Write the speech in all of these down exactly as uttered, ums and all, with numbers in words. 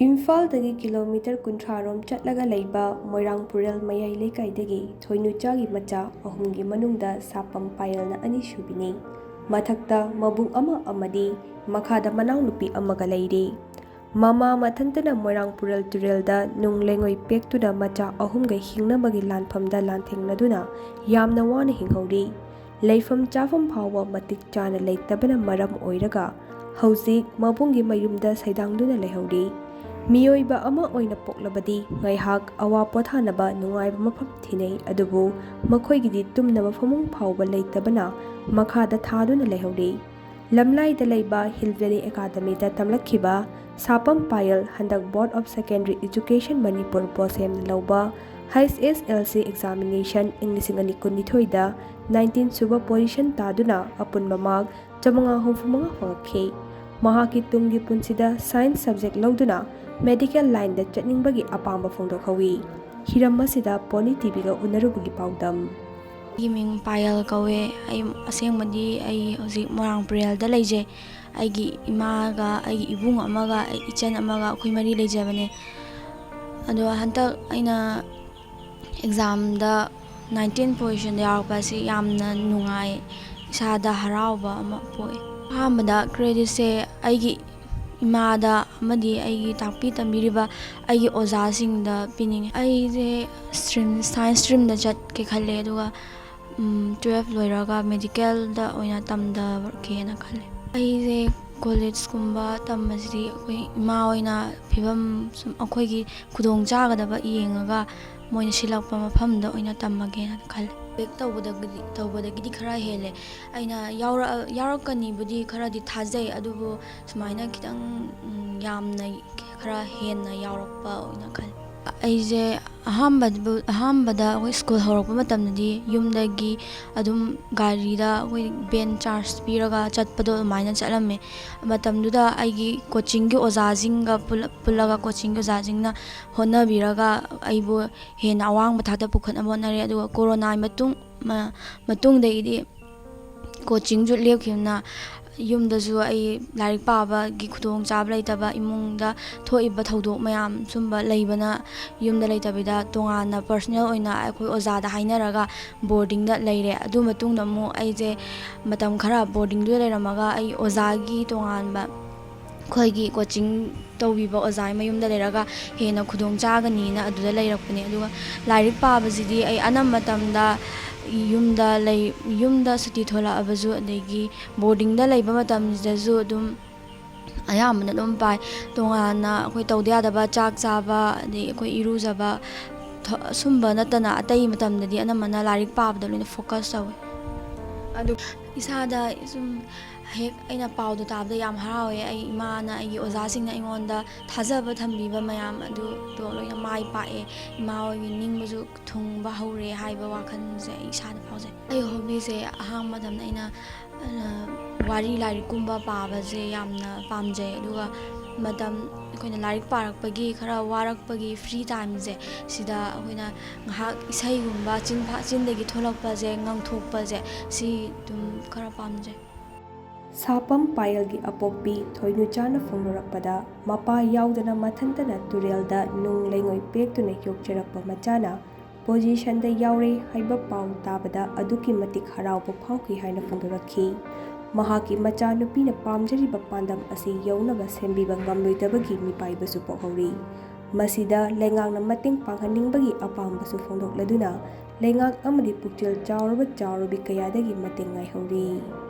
ꯏꯝꯐꯥꯜꯗꯒꯤ ꯀꯤꯂꯣꯃꯤꯇꯔ ꯀꯨꯟꯊ꯭ꯔꯥ ꯔꯣꯝ ꯆꯠꯂꯒ ꯂꯩꯕ ꯃꯣꯏꯔꯥꯡ ꯄꯨꯔꯦꯜ ꯃꯌꯥꯏ ꯂꯩꯀꯥꯏꯗꯒꯤ ꯊꯣꯏꯅꯨꯆꯥꯒꯤ ꯃꯆꯥ ꯑꯍꯨꯝꯒꯤ ꯃꯅꯨꯡꯗ ꯁꯥꯄꯝ ꯄꯥꯌꯦꯜꯅ ꯑꯅꯤꯁꯨꯕꯤꯅꯤ꯫ ꯃꯊꯛꯇ ꯃꯕꯨꯡ ꯑꯃ ꯑꯃꯗꯤ ꯃꯈꯥꯗ ꯃꯅꯥꯎꯅꯨꯄꯤ ꯑꯃꯒ ꯂꯩꯔꯤ꯫ ꯃꯃꯥ ꯃꯊꯟꯇꯅ ꯃꯣꯏꯔꯥꯡ ꯄꯨꯔꯦꯜ ꯇꯨꯔꯦꯜꯗ ꯅꯨꯡ ꯂꯩꯉꯣꯏ ꯄꯦꯛꯇꯨꯅ ꯃꯆꯥ ꯑꯍꯨꯝꯒ ꯍꯤꯡꯅꯕꯒꯤ ꯂꯥꯟꯐꯝꯗ ꯂꯥꯟꯊꯦꯡꯅꯗꯨꯅ ꯌꯥꯝꯅ ꯋꯥꯅ ꯍꯤꯡꯍꯧꯔꯤ꯫ ꯂꯩꯐꯝ ꯆꯥꯐꯝ ꯐꯥꯎꯕ ꯃꯇꯤꯛ ꯆꯥꯅ ꯂꯩꯇꯕꯅ ꯃꯔꯝ ꯑꯣꯏꯔꯒ ꯍꯧꯖꯤꯛ ꯃꯕꯨꯡꯒꯤ ꯃꯌꯨꯝꯗ ꯁꯩꯗꯥꯡꯗꯨꯅ ꯂꯩꯍꯧꯔꯤ꯫ ꯃꯤꯑꯣꯏꯕ ꯑꯃ ꯑꯣꯏꯅ ꯄꯣꯛꯂꯕꯗꯤ ꯉꯥꯏꯍꯥꯛ ꯑꯋꯥ ꯄꯣꯊꯥꯅꯕ ꯅꯨꯡꯉꯥꯏꯕ ꯃꯐꯝ ꯊꯤꯅꯩ, ꯑꯗꯨꯕꯨ ꯃꯈꯣꯏꯒꯤꯗꯤ ꯇꯨꯝꯅꯕ ꯐꯃꯨꯡ ꯐꯥꯎꯕ ꯂꯩꯇꯕꯅ ꯃꯈꯥꯗ ꯊꯥꯗꯨꯅ ꯂꯩꯍꯧꯔꯤ꯫ ꯂꯝꯂꯥꯏꯗ ꯂꯩꯕ ꯍꯤꯜ ꯚꯦꯂꯤ ꯑꯦꯀꯥꯗꯃꯤꯗ ꯇꯝꯂꯛꯈꯤꯕ ꯁꯥꯄꯝ ꯄꯥꯌꯜ ꯍꯟꯗꯛ Board of Secondary Education Manipur ꯕꯣꯁꯦꯝꯅ ꯂꯧꯕ H S L C examination ꯏꯪ ꯂꯤꯁꯤꯡ ꯑꯅꯤ ꯀꯨꯟꯅꯤꯊꯣꯏꯗ ꯅꯥꯏꯟꯇꯤꯟ ꯁꯨꯕ position ꯇꯥꯗꯨꯅ ꯑꯄꯨꯟꯕ mark ꯆꯥꯃꯉꯥ ꯍꯨꯝꯐꯨ ꯃꯉꯥ ꯐꯪꯉꯛꯈꯤ꯫ ꯃꯍꯥꯛꯀꯤ ꯇꯨꯡꯒꯤ ꯄꯨꯟꯁꯤꯗ science subject ꯂꯧꯗꯨꯅ medical lineꯗ ꯆꯠꯅꯤꯡꯕꯒꯤ ꯑꯄꯥꯝꯕ ꯐꯣꯡꯗꯣꯛꯍꯧꯏ꯫ ꯍꯤꯔꯝ ꯑꯁꯤꯗ ꯄꯣꯅꯤ ꯇꯤꯚꯤꯒ ꯎꯅꯔꯨꯕꯒꯤ ꯄꯥꯎꯗꯝ꯫ ꯑꯩꯒꯤ ꯃꯤꯡ ꯄꯥꯌꯜ ꯀꯧꯋꯦ꯫ ꯑꯩ ꯑꯁꯦꯡꯕꯗꯤ ꯑꯩ ꯍꯧꯖꯤꯛ ꯃꯣꯏꯔꯥꯡ ꯄꯨꯔꯦꯜꯗ ꯂꯩꯖꯩ꯫ ꯑꯩꯒꯤ ꯏꯃꯥꯒ ꯑꯩꯒꯤ ꯏꯕꯨꯡ ꯑꯃꯒ ꯑꯩ ꯏꯆꯟ ꯑꯃꯒ ꯑꯩꯈꯣꯏ ꯃꯔꯤ ꯂꯩꯖꯕꯅꯦ꯫ ꯑꯗꯣ ꯍꯟꯗꯛ ꯑꯩꯅ examꯗ nineteen positionꯗ ꯌꯥꯎꯔꯛꯄ ꯑꯁꯤ ꯌꯥꯝꯅ ꯅꯨꯡꯉꯥꯏ, ꯏꯁꯥꯗ ꯍꯔꯥꯎꯕ ꯑꯃ ꯄꯣꯛꯏ꯫ ꯑꯍꯥꯟꯕꯗ creditꯁꯦ ꯑꯩꯒꯤ ꯏꯃꯥꯗ ꯑꯃꯗꯤ ꯑꯩꯒꯤ ꯇꯥꯛꯄꯤ ꯇꯝꯕꯤꯔꯤꯕ ꯑꯩꯒꯤ ꯑꯣꯖꯥꯁꯤꯡꯗ ꯄꯤꯅꯤꯡꯉꯤ꯫ ꯑꯩꯁꯦ stream, science streamꯗ ꯆꯠꯀꯦ ꯈꯜꯂꯦ, ꯑꯗꯨꯒ ꯎꯝ, twelve ꯂꯣꯏꯔꯒ medicalꯗ ꯑꯣꯏꯅ ꯇꯝꯊꯔꯛꯀꯦꯅ ꯈꯜꯂꯦ꯫ ꯑꯩꯁꯦ collegeꯀꯨꯝꯕ ꯇꯝꯕꯁꯤꯗꯤ ꯑꯩꯈꯣꯏ ꯏꯃꯥ ꯍꯣꯏꯅ ꯐꯤꯕꯝ ꯁꯨꯝ ꯑꯩꯈꯣꯏꯒꯤ ꯈꯨꯗꯣꯡ ꯆꯥꯒꯗꯕ ꯌꯦꯡꯉꯒ ꯃꯣꯏꯅ ꯁꯤꯜꯂꯛꯄ ꯃꯐꯝꯗ ꯑꯣꯏꯅ ꯇꯝꯃꯒꯦꯅ ꯈꯜꯂꯦ꯫ Expect ꯇꯧꯕꯗꯒꯤꯗꯤ, ꯇꯧꯕꯗꯒꯤꯗꯤ ꯈꯔ ꯍꯦꯜꯂꯦ꯫ ꯑꯩꯅ ꯌꯥꯎꯔꯛ-, ꯌꯥꯎꯔꯛꯀꯅꯤꯕꯨꯗꯤ ꯈꯔꯗꯤ ꯊꯥꯖꯩ, ꯑꯗꯨꯕꯨ ꯁꯨꯃꯥꯏꯅ ꯈꯤꯇꯪ, ꯎꯝ, ꯌꯥꯝꯅ ꯈꯔ ꯍꯦꯟꯅ ꯌꯥꯎꯔꯛꯄ ꯑꯣꯏꯅ ꯈꯜꯂꯦ꯫ ꯑꯩꯁꯦ ꯑꯍꯥꯟꯕꯗ, ꯑꯍꯥꯟꯕꯗ ꯑꯩꯈꯣꯏ school ꯍꯧꯔꯛꯄ ꯃꯇꯝꯗꯗꯤ ꯌꯨꯝꯗꯒꯤ ꯑꯗꯨꯝ ꯒꯥꯔꯤꯗ ꯑꯩꯈꯣꯏ van charge ꯄꯤꯔꯒ ꯆꯠꯄꯗꯣ ꯑꯗꯨꯃꯥꯏꯅ ꯆꯠꯂꯝꯃꯦ꯫ ꯃꯇꯝꯗꯨꯗ ꯑꯩꯒꯤ coachingꯒꯤ ꯑꯣꯖꯥꯁꯤꯡꯒ ꯄꯨꯜꯂ-, ꯄꯨꯜꯂꯒ coachingꯒꯤ ꯑꯣꯖꯥꯁꯤꯡꯅ ꯍꯣꯠꯅꯕꯤꯔꯒ ꯑꯩꯕꯨ ꯍꯦꯟꯅ ꯑꯋꯥꯡꯕ ꯊꯥꯛꯇ ꯄꯨꯈꯠꯅꯕ ꯍꯣꯠꯅꯔꯦ꯫ ꯑꯗꯨꯒ ꯀꯣꯔꯣꯅꯥꯒꯤ ꯃꯇꯨꯡ, ꯃ-, ꯃꯇꯨꯡꯗꯒꯤꯗꯤ coachingꯁꯨ ꯂꯦꯞꯈꯤꯕꯅ ꯌꯨꯝꯗꯁꯨ ꯑꯩ ꯂꯥꯏꯔꯤꯛ ꯄꯥꯕꯒꯤ ꯈꯨꯗꯣꯡꯆꯥꯕ ꯂꯩꯇꯕ, ꯏꯃꯨꯡꯗ ꯊꯣꯛꯏꯕ ꯊꯧꯗꯣꯛ ꯃꯌꯥꯝ ꯁꯨꯝꯕ ꯂꯩꯕꯅ ꯌꯨꯝꯗ ꯂꯩꯇꯕꯤꯗ ꯇꯣꯉꯥꯟꯅ personal ꯑꯣꯏꯅ ꯑꯩꯈꯣꯏ ꯑꯣꯖꯥꯗ ꯍꯥꯏꯅꯔꯒ boardingꯗ ꯂꯩꯔꯦ꯫ ꯑꯗꯨ ꯃꯇꯨꯡꯗ ꯑꯃꯨꯛ ꯑꯩꯁꯦ ꯃꯇꯝ ꯈꯔ boardingꯗꯨꯗ ꯂꯩꯔꯝꯃꯒ ꯑꯩ ꯑꯣꯖꯥꯒꯤ ꯇꯣꯉꯥꯟꯕ ꯑꯩꯈꯣꯏꯒꯤ coaching ꯇꯧꯕꯤꯕ ꯑꯣꯖꯥꯒꯤ ꯃꯌꯨꯝꯗ ꯂꯩꯔꯒ ꯍꯦꯟꯅ ꯈꯨꯗꯣꯡ ꯆꯥꯒꯅꯤꯅ ꯑꯗꯨꯗ ꯂꯩꯔꯛꯄꯅꯦ꯫ ꯑꯗꯨꯒ ꯂꯥꯏꯔꯤꯛ ꯄꯥꯕꯁꯤꯗꯤ ꯑꯩ ꯑꯅꯝꯕ ꯃꯇꯝꯗ ꯌꯨꯝꯗ ꯂꯩ, ꯌꯨꯝꯗ ꯁꯨꯇꯤ ꯊꯣꯛꯂꯛꯑꯕꯁꯨ, ꯑꯗꯒꯤ boardingꯗ ꯂꯩꯕ ꯃꯇꯝꯁꯤꯗꯁꯨ ꯑꯗꯨꯝ ꯑꯌꯥꯝꯕꯅ ꯑꯗꯨꯝ ꯄꯥꯏ꯫ ꯇꯣꯉꯥꯟꯅ ꯑꯩꯈꯣꯏ ꯇꯧꯗ ꯌꯥꯗꯕ, ꯆꯥꯛ ꯆꯥꯕ, ꯑꯗꯩ ꯑꯩꯈꯣꯏ ꯏꯔꯨꯖꯕ, ꯊ-, ꯁꯨꯝꯕ ꯅꯠꯇꯅ ꯑꯇꯩ ꯃꯇꯝꯗꯗꯤ ꯑꯅꯝꯕꯅ ꯂꯥꯏꯔꯤꯛ ꯄꯥꯕꯗ ꯂꯣꯏꯅ focus ꯇꯧꯋꯦ꯫ ꯑꯗꯨ ꯏꯁꯥꯗ ꯁꯨꯝ ꯍꯦꯛ ꯑꯩꯅ ꯄꯥꯎꯗꯣ ꯇꯥꯕꯗ ꯌꯥꯝ ꯍꯔꯥꯎꯋꯦ꯫ ꯑꯩ ꯏꯃꯥꯅ, ꯑꯩꯒꯤ ꯑꯣꯖꯥꯁꯤꯡꯅ ꯑꯩꯉꯣꯟꯗ ꯊꯥꯖꯕ ꯊꯝꯕꯤꯕ ꯃꯌꯥꯝ ꯑꯗꯨꯗꯣ ꯂꯣꯏꯅ ꯃꯥꯏ ꯄꯥꯛꯑꯦ꯫ ꯏꯃꯥ ꯍꯣꯏꯒꯤ ꯅꯤꯡꯕꯁꯨ ꯊꯨꯡꯕ ꯍꯧꯔꯦ ꯍꯥꯏꯕ ꯋꯥꯈꯜꯁꯦ ꯑꯩ ꯏꯁꯥꯗ ꯐꯥꯎꯖꯩ꯫ ꯑꯩ hobbyꯁꯦ ꯑꯍꯥꯟꯕ ꯃꯇꯝꯗ ꯑꯩꯅ, ꯑ, ꯋꯥꯔꯤ ꯂꯥꯏꯔꯤꯛꯀꯨꯝꯕ ꯄꯥꯕꯁꯦ ꯌꯥꯝꯅ ꯄꯥꯝꯖꯩ꯫ ꯑꯗꯨꯒ ꯃꯇꯝ ꯑꯩꯈꯣꯏꯅ ꯂꯥꯏꯔꯤꯛ ꯄꯥꯔꯛꯄꯒꯤ, ꯈꯔ ꯋꯥꯔꯛꯄꯒꯤ free timeꯁꯦ, ꯁꯤꯗ ꯑꯩꯈꯣꯏꯅ ꯉꯥꯏꯍꯥꯛ ꯏꯁꯩꯒꯨꯝꯕ, ꯆꯤꯟꯐꯥ-, ꯆꯤꯟꯗꯒꯤ ꯊꯣꯛꯂꯛꯄꯁꯦ, ꯉꯪꯊꯣꯛꯄꯁꯦ, ꯁꯤ ꯑꯗꯨꯝ ꯈꯔ ꯄꯥꯝꯖꯩ꯫ ꯁꯥꯄꯝ ꯄꯥꯌꯦꯜꯒꯤ ꯑꯄꯣꯛꯄꯤ ꯊꯣꯏꯅꯨꯆꯥꯅ ꯐꯣꯡꯗꯣꯔꯛꯄꯗ, ꯃꯄꯥ ꯌꯥꯎꯗꯅ ꯃꯊꯟꯇꯅ ꯇꯨꯔꯦꯜꯗ ꯅꯨꯡ ꯂꯩꯉꯣꯏ ꯄꯦꯛꯇꯨꯅ ꯌꯣꯛꯆꯔꯛꯄ ꯃꯆꯥꯅ positionꯗ ꯌꯥꯎꯔꯦ ꯍꯥꯏꯕ ꯄꯥꯎ ꯇꯥꯕꯗ ꯑꯗꯨꯛꯀꯤ ꯃꯇꯤꯛ ꯍꯔꯥꯎꯕ ꯐꯥꯎꯈꯤ ꯍꯥꯏꯅ ꯐꯣꯡꯗꯣꯔꯛꯈꯤ꯫ ꯃꯍꯥꯛꯀꯤ ꯃꯆꯥꯅꯨꯄꯤꯅ ꯄꯥꯝꯖꯔꯤꯕ ꯄꯥꯟꯗꯝ ꯑꯁꯤ ꯌꯧꯅꯕ ꯁꯦꯝꯕꯤꯕ ꯉꯝꯂꯣꯏꯗꯕꯒꯤ ꯃꯤꯄꯥꯏꯕꯁꯨ ꯄꯣꯛꯍꯧꯔꯤ꯫ ꯃꯁꯤꯗ ꯂꯩꯉꯥꯛꯅ ꯃꯇꯦꯡ ꯄꯥꯡꯍꯟꯅꯤꯡꯕꯒꯤ ꯑꯄꯥꯝꯕꯁꯨ ꯐꯣꯡꯗꯣꯛꯂꯗꯨꯅ, ꯂꯩꯉꯥꯛ ꯑꯃꯗꯤ ꯄꯨꯛꯆꯦꯜ ꯆꯥꯎꯔꯕ ꯆꯥꯎꯔꯕꯤ ꯀꯌꯥꯗꯒꯤ ꯃꯇꯦꯡ ꯉꯥꯏꯍꯧꯔꯤ꯫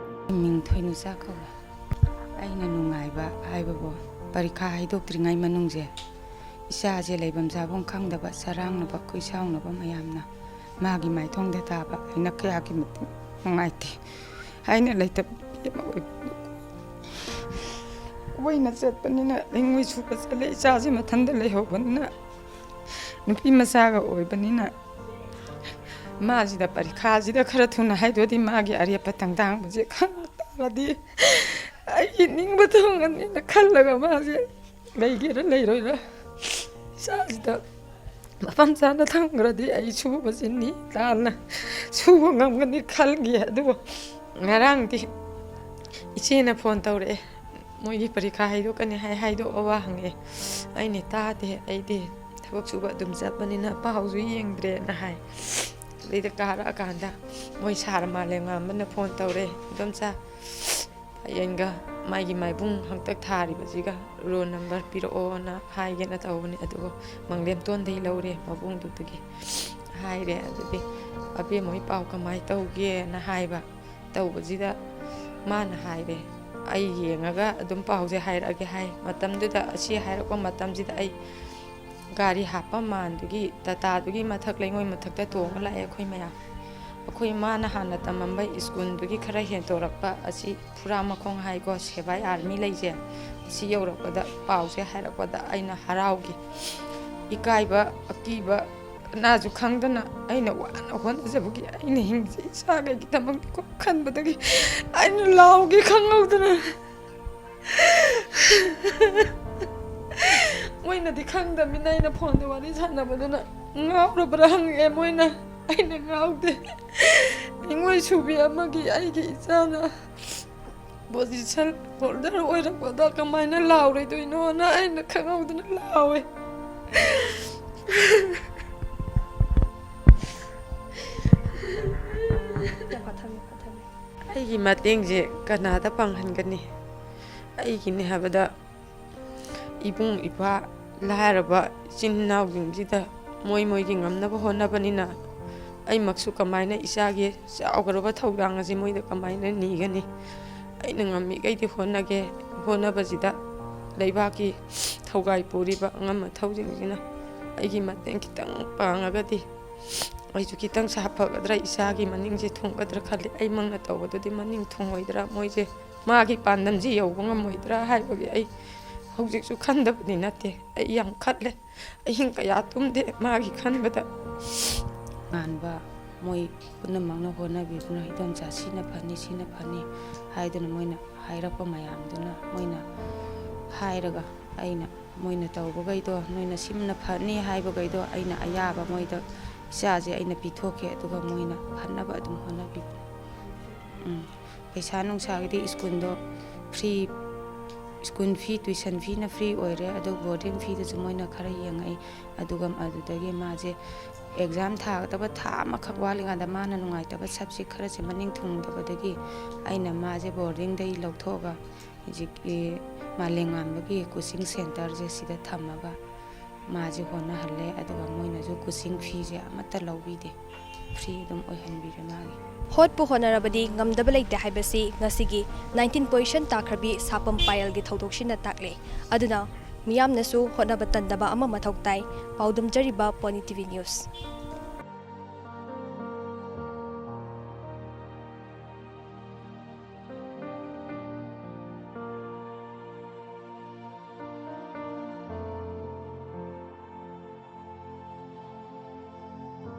ꯃꯤꯡ ꯊꯣꯏꯅꯨꯆꯥ ꯀꯧꯏ꯫ ꯑꯩꯅ ꯅꯨꯡꯉꯥꯏꯕ ꯍꯥꯏꯕꯕꯨ, ꯄꯔꯤꯈꯥ ꯍꯥꯏꯗꯣꯛꯇ꯭ꯔꯤꯉꯩ ꯃꯅꯨꯡꯁꯦ ꯏꯆꯥꯁꯦ ꯂꯩꯐꯝ ꯆꯥꯐꯝ ꯈꯪꯗꯕ, ꯆꯔꯥꯡꯅꯕ, ꯈꯨꯏꯁꯥꯎꯅꯕ ꯃꯌꯥꯝꯅ ꯃꯥꯒꯤ ꯃꯥꯏꯊꯣꯡꯗ ꯇꯥꯕ ꯑꯩꯅ ꯀꯌꯥꯒꯤ ꯃꯇꯤꯛ ꯅꯨꯡꯉꯥꯏꯇꯦ꯫ ꯑꯩꯅ ꯂꯩꯇꯕ ꯅꯨꯄꯤ ꯑꯃ ꯑꯣꯏꯕꯅꯤ꯫ ꯑꯣꯏꯅ ꯆꯠꯄꯅꯤꯅ ꯂꯩꯉꯣꯏ ꯁꯨꯕ ꯆꯠꯂꯦ꯫ ꯏꯆꯥꯁꯦ ꯃꯊꯟꯇ ꯂꯩꯍꯧꯕꯅꯤꯅ, ꯅꯨꯄꯤ ꯃꯆꯥꯒ ꯑꯣꯏꯕꯅꯤꯅ, ꯃꯥꯁꯤꯗ ꯄꯔꯤꯈꯥꯁꯤꯗ ꯈꯔ ꯊꯨꯅ ꯍꯥꯏꯗꯣꯛꯑꯗꯤ ꯃꯥꯒꯤ ꯑꯔꯦꯞꯄ ꯇꯪꯗꯥꯡꯕꯁꯦ ꯈꯪ ꯇꯥꯔꯗꯤ ꯑꯩꯒꯤ ꯅꯤꯡꯕ ꯊꯨꯡꯒꯅꯤꯅ ꯈꯜꯂꯒ ꯃꯥꯁꯦ ꯂꯩꯒꯦꯔꯥ ꯂꯩꯔꯣꯏꯔꯥ, ꯏꯆꯥꯁꯤꯗ ꯃꯐꯝ ꯆꯥꯅ ꯊꯝꯈ꯭ꯔꯗꯤ ꯑꯩ ꯁꯨꯕꯁꯤ ꯅꯤ ꯇꯥꯅ ꯁꯨꯕ ꯉꯝꯒꯅꯤ ꯈꯜꯈꯤ꯫ ꯑꯗꯨꯕꯨ ꯉꯔꯥꯡꯗꯤ ꯏꯆꯦꯅ ꯐꯣꯟ ꯇꯧꯔꯛꯑꯦ, "ꯃꯣꯏꯒꯤ ꯄꯔꯤꯈꯥ ꯍꯥꯏꯗꯣꯛꯀꯅꯤ ꯍꯥꯏ, ꯍꯥꯏꯗꯣꯛꯑꯕ?" ꯍꯪꯉꯛꯑꯦ꯫ ꯑꯩꯅ, "ꯇꯥꯗꯦ, ꯑꯩꯗꯤ ꯊꯕꯛ ꯁꯨꯕ ꯑꯗꯨꯝ ꯆꯠꯄꯅꯤꯅ ꯄꯥꯎꯁꯨ ꯌꯦꯡꯗ꯭ꯔꯦꯅ" ꯍꯥꯏ꯫ ꯑꯗꯩꯗ ꯀꯥꯔꯛꯑꯀꯥꯟꯗ ꯃꯣꯏ ꯁꯥꯔ ꯃꯥꯂꯦꯝꯉꯥꯟꯕꯅ ꯐꯣꯟ ꯇꯧꯔꯦ, "ꯏꯗꯣꯝꯆꯥ, ꯍꯌꯦꯡꯒ ꯃꯥꯒꯤ ꯃꯥꯏꯕꯨꯡ ꯍꯟꯇꯛ ꯊꯥꯔꯤꯕꯁꯤꯒ ꯔꯣꯜ ꯅꯝꯕꯔ ꯄꯤꯔꯛꯑꯣꯅ ꯍꯥꯏꯒꯦꯅ ꯇꯧꯕꯅꯤ, ꯑꯗꯨꯒ ꯃꯪꯂꯦꯝꯇꯣꯟꯗꯒꯤ ꯂꯧꯔꯦ ꯃꯕꯨꯡꯗꯨꯗꯒꯤ" ꯍꯥꯏꯔꯦ꯫ ꯑꯗꯨꯗꯤ "ꯑꯕꯦꯝꯃ ꯍꯣꯏ ꯄꯥꯎ ꯀꯃꯥꯏꯅ ꯇꯧꯒꯦꯅ" ꯍꯥꯏꯕ꯫ ꯇꯧꯕꯁꯤꯗ ꯃꯥꯅ ꯍꯥꯏꯔꯦ, "ꯑꯩ ꯌꯦꯡꯉꯒ ꯑꯗꯨꯝ ꯄꯥꯎꯁꯦ ꯍꯥꯏꯔꯛꯑꯒꯦ" ꯍꯥꯏ꯫ ꯃꯇꯝꯗꯨꯗ, ꯑꯁꯤ ꯍꯥꯏꯔꯛꯄ ꯃꯇꯝꯁꯤꯗ ꯑꯩ ꯒꯥꯔꯤ ꯍꯥꯞꯄ ꯃꯥꯟꯗꯨꯒꯤ, ꯇꯥꯇꯥꯗꯨꯒꯤ ꯃꯊꯛ ꯂꯩꯉꯣꯏ ꯃꯊꯛꯇ ꯇꯣꯡꯉ ꯂꯥꯛꯑꯦ ꯑꯩꯈꯣꯏ ꯃꯌꯥꯝ꯫ ꯑꯩꯈꯣꯏ ꯃꯥꯅ ꯍꯥꯟꯅ ꯇꯝꯃꯝꯕ ꯁ꯭ꯀꯨꯜꯗꯨꯒꯤ ꯈꯔ ꯍꯦꯟꯗꯣꯔꯛꯄ ꯑꯁꯤ ꯐꯨꯔꯥꯃꯈꯣꯡ ꯍꯥꯏꯀꯣ, ꯁꯦꯕꯥꯏ ꯑꯥꯔꯃꯤ ꯂꯩꯁꯦ, ꯑꯁꯤ ꯌꯧꯔꯛꯄꯗ, ꯄꯥꯎꯁꯦ ꯍꯥꯏꯔꯛꯄꯗ ꯑꯩꯅ ꯍꯔꯥꯎꯈꯤ꯫ ꯏꯀꯥꯏꯕ, ꯑꯀꯤꯕ, ꯀꯅꯥꯁꯨ ꯈꯪꯗꯅ ꯑꯩꯅ ꯋꯥꯅ ꯍꯣꯠꯅꯖꯕꯒꯤ ꯑꯩꯅ ꯍꯤꯡꯖꯩ ꯏꯆꯥꯈꯩꯒꯤꯗꯃꯛꯇꯀꯣ ꯈꯟꯕꯗꯒꯤ ꯑꯩꯅ ꯂꯥꯎꯒꯦ ꯈꯪꯍꯧꯗꯅ꯫ ꯃꯣꯏꯅꯗꯤ ꯈꯪꯗꯕꯅꯤꯅ ꯑꯩꯅ ꯐꯣꯟꯗ ꯋꯥꯔꯤ ꯁꯥꯟꯅꯕꯗꯨꯅ ꯉꯥꯎꯔꯕ꯭ꯔꯥ ꯍꯪꯉꯛꯑꯦ ꯃꯣꯏꯅ꯫ ꯑꯩꯅ ꯉꯥꯎꯗꯦ꯫ ꯅꯤꯉꯣꯜ ꯁꯨꯕꯤ ꯑꯃꯒꯤ ꯑꯩꯒꯤ ꯏꯆꯥꯅ ꯄꯣꯖꯤꯁꯟ ꯍꯣꯜꯗꯔ ꯑꯣꯏꯔꯛꯄꯗ ꯀꯃꯥꯏꯅ ꯂꯥꯎꯔꯣꯏꯗꯣꯏꯅꯣꯅ ꯑꯩꯅ ꯈꯪꯍꯧꯗꯅ ꯂꯥꯎꯋꯦ꯫ ꯑꯩꯒꯤ ꯃꯇꯦꯡꯁꯦ ꯀꯅꯥꯗ ꯄꯥꯡꯍꯟꯒꯅꯤ? ꯑꯩꯒꯤꯅꯦ ꯍꯥꯏꯕꯗ ꯏꯕꯨꯡ ꯏꯄ꯭ꯋꯥ ꯂꯥꯏꯔꯕ ꯏꯆꯤꯟ ꯏꯅꯥꯎꯁꯤꯡꯁꯤꯗ ꯃꯣꯏ ꯃꯣꯏꯒꯤ ꯉꯝꯅꯕ ꯍꯣꯠꯅꯕꯅꯤꯅ ꯑꯩꯃꯛꯁꯨ ꯀꯃꯥꯏꯅ ꯏꯆꯥꯒꯤ ꯆꯥꯎꯈ꯭ꯔꯕ ꯊꯧꯗꯥꯡ ꯑꯁꯤ ꯃꯣꯏꯗ ꯀꯃꯥꯏꯅ ꯅꯤꯒꯅꯤ? ꯑꯩꯅ ꯉꯝꯃꯤꯈꯩꯗꯤ ꯍꯣꯠꯅꯒꯦ꯫ ꯍꯣꯠꯅꯕꯁꯤꯗ ꯂꯩꯕꯥꯛꯀꯤ ꯊꯧꯒꯥꯏ ꯄꯨꯔꯤꯕ ꯑꯉꯝ ꯑꯊꯧꯁꯤꯡꯁꯤꯅ ꯑꯩꯒꯤ ꯃꯇꯦꯡ ꯈꯤꯇꯪ ꯄꯥꯡꯉꯒꯗꯤ ꯑꯩꯁꯨ ꯈꯤꯇꯪ ꯁꯥꯐꯒꯗ꯭ꯔꯥ, ꯏꯆꯥꯒꯤ ꯃꯅꯤꯡꯁꯦ ꯊꯨꯡꯒꯗ꯭ꯔꯥ ꯈꯜꯂꯤ꯫ ꯑꯩꯃꯛꯅ ꯇꯧꯕꯗꯨꯗꯤ ꯃꯅꯤꯡ ꯊꯨꯡꯉꯣꯏꯗ꯭ꯔꯥ? ꯃꯣꯏꯁꯦ ꯃꯥꯒꯤ ꯄꯥꯟꯗꯝꯁꯤ ꯌꯧꯕ ꯉꯝꯃꯣꯏꯗ꯭ꯔꯥ ꯍꯥꯏꯕꯒꯤ ꯑꯩ ꯍꯧꯖꯤꯛꯁꯨ ꯈꯟꯗꯕꯗꯤ ꯅꯠꯇꯦ꯫ ꯑꯩ ꯌꯥꯝ ꯈꯜꯂꯦ꯫ ꯑꯍꯤꯡ ꯀꯌꯥ ꯇꯨꯝꯗꯦ ꯃꯥꯒꯤ ꯈꯟꯕꯗ꯫ ꯉꯥꯟꯕ ꯃꯣꯏ ꯄꯨꯝꯅꯃꯛꯅ ꯍꯣꯠꯅꯕꯤꯗꯨꯅ, "ꯏꯗꯣꯝꯆꯥ, ꯁꯤꯅ ꯐꯅꯤ, ꯁꯤꯅ ꯐꯅꯤ" ꯍꯥꯏꯗꯨꯅ ꯃꯣꯏꯅ ꯍꯥꯏꯔꯛꯄ ꯃꯌꯥꯝꯗꯨꯅ ꯃꯣꯏꯅ ꯍꯥꯏꯔꯒ ꯑꯩꯅ ꯃꯣꯏꯅ ꯇꯧꯕꯈꯩꯗꯣ, ꯅꯣꯏꯅ ꯁꯤꯃꯅ ꯐꯅꯤ ꯍꯥꯏꯕꯈꯩꯗꯣ ꯑꯩꯅ ꯑꯌꯥꯕ ꯃꯣꯏꯗ ꯏꯆꯥꯁꯦ ꯑꯩꯅ ꯄꯤꯊꯣꯛꯀꯦ, ꯑꯗꯨꯒ ꯃꯣꯏꯅ ꯐꯅꯕ ꯑꯗꯨꯝ ꯍꯣꯠꯅꯕꯤꯕ꯫ ꯎꯝ꯫ ꯄꯩꯁꯥ ꯅꯨꯡꯁꯥꯒꯤꯗꯤ ꯁ꯭ꯀꯨꯜꯗꯣ free, school fee, tuition ꯐꯤꯅ free ꯑꯣꯏꯔꯦ, ꯑꯗꯨ ꯕꯣꯔꯗꯤꯡ ꯐꯤꯗꯨꯁꯨ ꯃꯣꯏꯅ ꯈꯔ ꯌꯦꯡꯉꯛꯏ꯫ ꯑꯗꯨꯒ ꯑꯗꯨꯗꯒꯤ ꯃꯥꯁꯦ ꯑꯦꯛꯖꯥꯝ ꯊꯥꯒꯗꯕ ꯊꯥ ꯑꯃꯈꯛ ꯋꯥꯠꯂꯤꯉꯩꯗ ꯃꯥꯅ ꯅꯨꯡꯉꯥꯏꯇꯕ ꯁꯕꯖꯦꯛ ꯈꯔꯁꯦ ꯃꯅꯤꯡ ꯊꯨꯡꯗꯕꯗꯒꯤ ꯑꯩꯅ ꯃꯥꯁꯦ ꯕꯣꯔꯗꯤꯡꯗꯒꯤ ꯂꯧꯊꯣꯛꯑꯒ ꯍꯧꯖꯤꯛꯀꯤ ꯃꯥꯂꯦꯝꯉꯥꯟꯕꯒꯤ ꯀꯣꯆꯤꯡ ꯁꯦꯟꯇꯔꯁꯦ ꯁꯤꯗ ꯊꯝꯃꯒ ꯃꯥꯁꯦ ꯍꯣꯠꯅꯍꯜꯂꯦ꯫ ꯑꯗꯨꯒ ꯃꯣꯏꯅꯁꯨ ꯀꯣꯆꯤꯡ ꯐꯤꯁꯦ ꯑꯃꯠꯇ ꯂꯧꯕꯤꯗꯦ, ꯐ꯭ꯔꯤ ꯑꯗꯨꯝ ꯑꯣꯏꯍꯟꯕꯤꯔꯦ ꯃꯥꯒꯤ꯫ ꯍꯣꯠꯄꯨ ꯍꯣꯠꯅꯔꯕꯗꯤ ꯉꯝꯗꯕ ꯂꯩꯇꯦ ꯍꯥꯏꯕꯁꯤ ꯉꯁꯤꯒꯤ ꯅꯥꯏꯟꯇꯤꯟ ꯄꯣꯖꯤꯁꯟ ꯇꯥꯈ꯭ꯔꯕꯤ ꯁꯥꯄꯝ ꯄꯥꯌꯦꯜꯒꯤ ꯊꯧꯗꯣꯛꯁꯤꯅ ꯇꯥꯛꯂꯦ꯫ ꯑꯗꯨꯅ ꯃꯤꯌꯥꯝꯅꯁꯨ ꯍꯣꯠꯅꯕ ꯇꯟꯗꯕ ꯑꯃ ꯃꯊꯧ ꯇꯥꯏ꯫ ꯄꯥꯎꯗꯝꯖꯔꯤꯕ ꯄꯣꯅꯤ ꯇꯤꯚꯤ ꯅ꯭ꯌꯨꯁ꯫